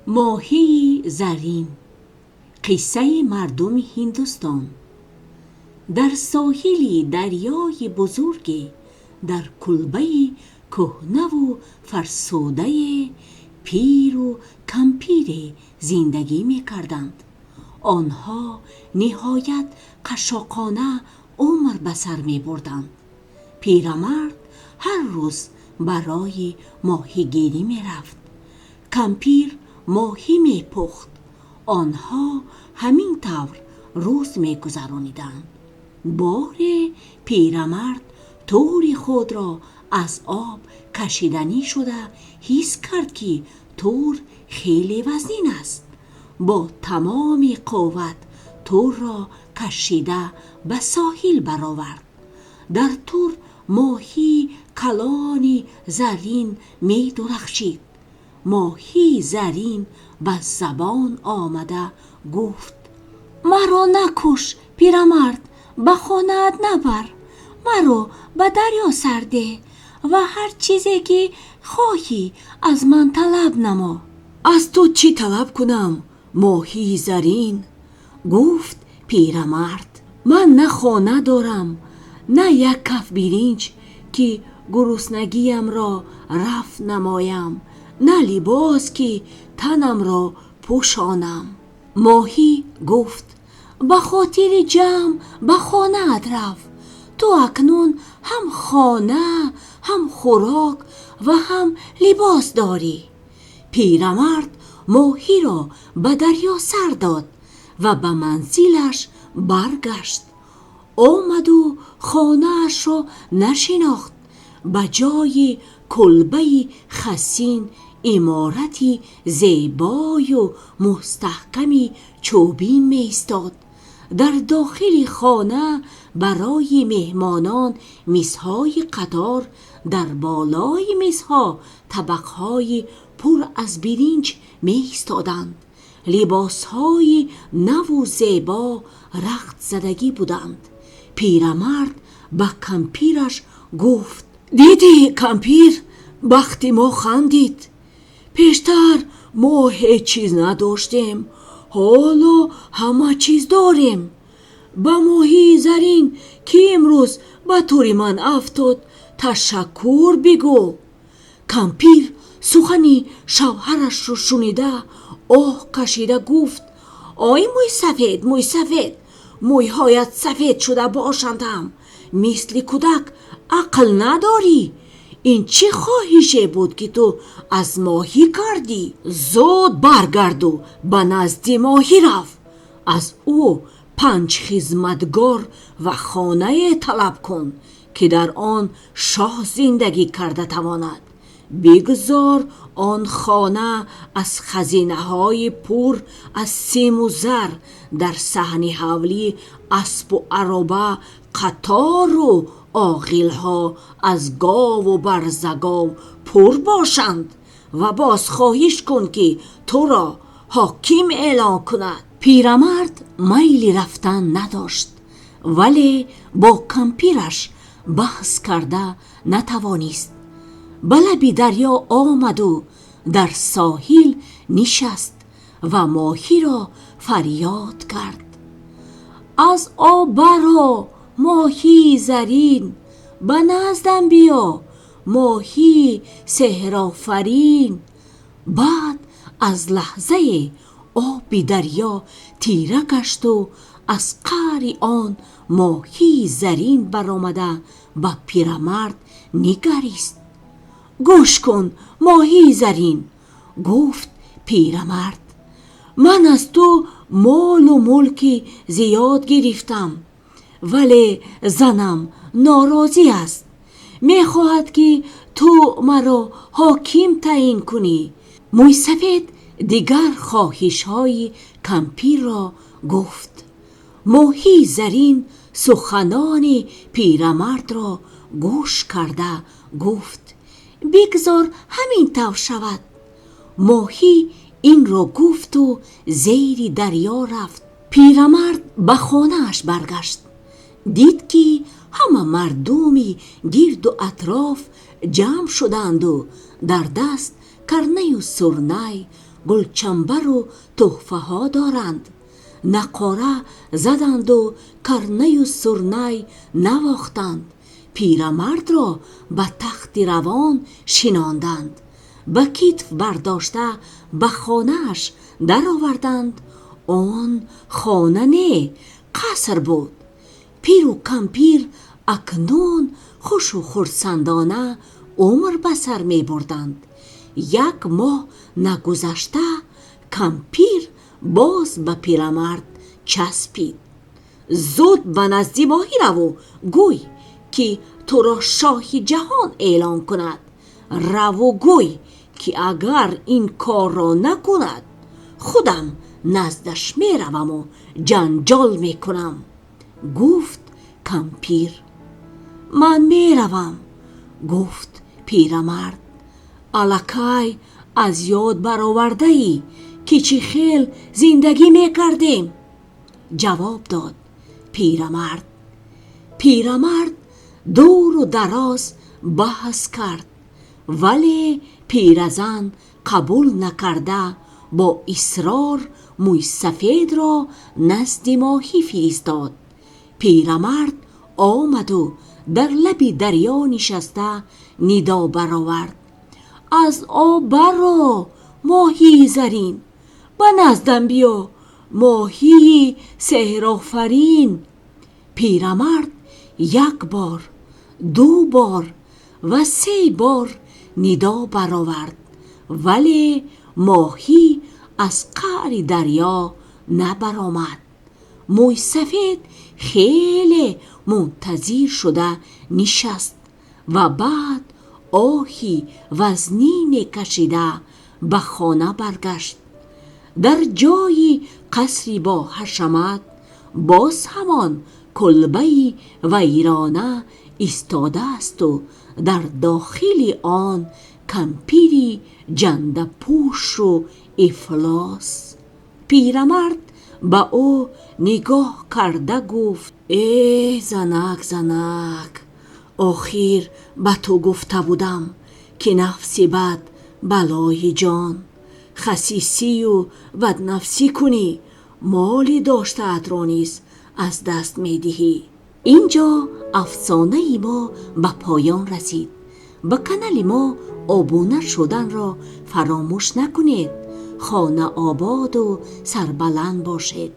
Моҳии заррин. Қиссаи мардуми Ҳиндустон. Дар соҳили дарёи бузурге, дар кулбаи кӯҳна ва фарсуда, пир ва кампире зиндагӣ мекарданд. Онҳо ниҳоят қашшоқона умр ба сар мебурданд. Пирамард ҳар рӯз барои моҳигирӣ мерафт. Кампир моҳӣ мепухт. Онҳо ҳамин тавр рӯз мегузарониданд. Боре пирамард тӯри худро аз об кашиданӣ шуда, ҳис кард, ки тӯр хеле вазнин аст. Бо тамоми қувват тӯрро кашида ба соҳил баровард. Дар тӯр моҳии калони заррин медурахшид. Моҳии заррин ба забон омада гуфт: «Маро накуш, пирамард, ба хонаат набар, маро ба дарё сар деҳ ва ҳар чизе ки хоҳӣ аз ман талаб намо». «Аз ту чӣ талаб кунам, моҳии заррин?» — гуфт пирамард. «Ман на хона дорам, на як кафи биринҷ, ки гуруснагиямро рафъ намоям, на либос ки танамро пӯшонам». Моҳӣ гуфт: «Ба хотири ҷамъ ба хонаат рав. Ту акнун ҳам хона, ҳам хӯрок ва ҳам либос дорӣ». Пирамард моҳиро ба дарё сар дод ва ба манзилаш баргашт. Омад ва хонаашро нашинохт. Ба ҷои кулбаи хасин иморати зебои мустаҳкаме чӯбин меистод. Дар дохили хона барои меҳмонон мизҳои қатор, дар болои мизҳо табақҳои пур аз биринҷ меистоданд. Либосҳои нав ва зебо рахт задагӣ буданд. Пирамард ба кампираш гуфт: «Дидӣ, кампир, бахти мо хандид. Пештар мо ҳеҷ чиз надоштем, ҳоло ҳама чиз дорем. Ба моҳии заррин, ки имрӯз ба тӯри ман афтод, ташаккур бигӯ». Кампир сухани шавҳарашро шунида, оҳ кашида гуфт: «Ой мӯйи сафед, мӯйи сафед, мӯйҳоят сафед шуда бошанд ҳам, мисли кӯдак ақл надорӣ. Ин чӣ хоҳише буд, ки ту аз моҳӣ кардӣ? Зуд баргард ва ба назди моҳӣ рав. Аз ӯ панҷ хизматгор ва хонае талаб кун, ки дар он шоҳ зиндагӣ карда тавонад. Бигзор он хона аз хазинаҳои пур аз сим ва зар, дар саҳни ҳавлӣ асп ва арраба қатор ва оғилҳо аз гов ва барзагов пур бошанд ва боз хоҳиш кун, ки туро ҳоким эълон кунад». Пирамард майли рафтан надошт, вале бо кампираш баҳс карда натавонист. Ба лаби дарё омад ва дар соҳил нишаст ва моҳиро фарёд кард: «Аз об баро, моҳии заррин, ба наздам биё, моҳии саҳрофарин». Баъд аз лаҳзае оби дарё тира гашт ва аз қаъри он моҳии заррин баромада ба пирамард нигарист. «Гӯш кун, моҳии заррин», — гуфт пирамард, «ман аз ту мол ва мулки зиёд гирифтам, вале занам норозӣ аст. Мехоҳад ки ту маро ҳоким таъйин кунӣ». Мӯйи сафед дигар хоҳишҳои кампирро гуфт. Моҳии заррин суханони пирамардро гӯш карда гуфт: «Бигзор ҳамин тавр шавад». Моҳӣ инро гуфт ва зери дарё рафт. Пирамард ба хонааш баргашт. Дид, ки ҳама мардуми гирду атроф ҷамъ шудаанд ва дар даст карнай ва сурнай. гулчамбару туҳфаҳо доранд. Нақора заданд у карнаю сурнай навохтанд. Пирамардро ба тахти равон шинонданд, ба китф бардошта ба хонааш дароварданд. Он хона не, қаср буд. Пиру кампир акнун хушу хурсандона умр ба сар мебурданд. Як моҳ нагузашта кампир боз ба пирамард часпид. Зуд ба назди моҳӣ раву гӯй, ки туро шоҳи ҷаҳон эълон кунад. Раву гӯй, ки агар ин корро накунад, худам наздаш мераваму ҷанҷол мекунам, гуфт кампир. Ман меравам, гуфт пирамард. Аллакай аз ёд баровардаӣ, ки чӣ хел зиндагӣ мекардем, ҷавоб дод пирамард. Пирамард дуру дароз баҳс кард, вале пиразан қабул накарда, бо исрор мӯйсафедро назди моҳӣ фиристод. Пирамард омаду дар лаби дарё нишаста нидо баровард: аз об баро, моҳии зарин, ба наздам биё, моҳии сеҳрофарин. Пирамард як бор, ду бор ва се бор нидо баровард, вале моҳӣ аз қаъри дарё набаромад. Мӯйсафед хеле мунтазир шуда нишаст ва баъд оҳи вазнине кашида ба хона баргашт. Дар ҷои қасри бо ҳашамат боз ҳамон кулбаи вайрона истодаасту дар дохили он кампири ҷандапӯшу ифлос. Пирамард ба ӯ нигоҳ карда гуфт: э занак, занак, охир ба ту гуфта будам, ки нафси бад балои ҷон, хасисию баднафсӣ кунӣ, моли доштаатро низ аз даст медиҳӣ. Инҷо афсонаи мо ба поён расид. Ба канали мо обуна шуданро фаромӯш накунед. Хона ободу сарбаланд бошед.